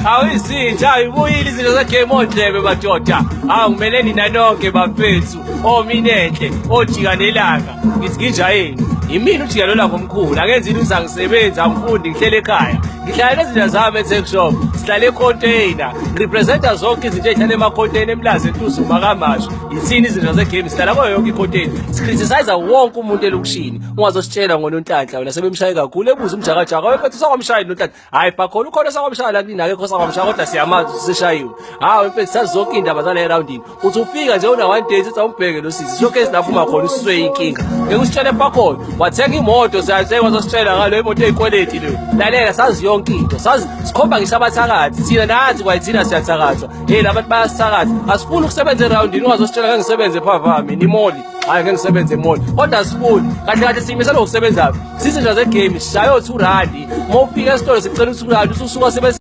Awu izinja ibuyile izinto ze-game ondlebe madoda. Awu ngimele nina nonke bafethu. Ominenhle, ojika nelanga. Ngithi nginjayeni. Yimina ujika lolanga omkhulu. Akenzi into angisebenzi, angifundi, ngihlele ekhaya. Ngihlala nezinja zami e-tech shop. Sihlala e-container. Ngirepresenta zonke izinto ey'hlala ema-container eMlazi eNtuzuma kaMashu. Yithini izinto ze-game sihlala kuyo yonke i-container. Sicriticize wonke umuntu elokishini. Ungazositshela ngononhlanhla wena sebemshaye kakhulu ebuza umjakajaka. Wephethu sakwamshaya nonhlanhla. Hayi bakhona ukhona sakwamshaya la kunina akekho sakwamshaya kodwa siyamazi ukuthi seshayiwe. Hawu mfethu sazi zonke iy'ndaba zale roundini. Uthi ufika nje una one day sithi awumbheke lo sisi. Showcase lapho uma khona usiswe inkinga. Ngeke usitshele bakhona. Wathenga imoto siyathenga wasitshela ngalo imoto eyikweleti leyo. Lalela sazi yonke into. Sazi sikhomba ngisho abathakathi. Thina nathi kwayithina siyathakathwa. Hey labantu bayasithakatha. Asifuni ukusebenza eroundini ungazositshela ngeke ngisebenze phava mina imoli. Hayi ngeke ngisebenze emoli. Kodwa asifuni. Kahle kahle siyimisela ngokusebenzayo. Sizinja zegame sishaye o-2 rand. Uma ufika esitolo sicela u-2 rand ususuka sebenza.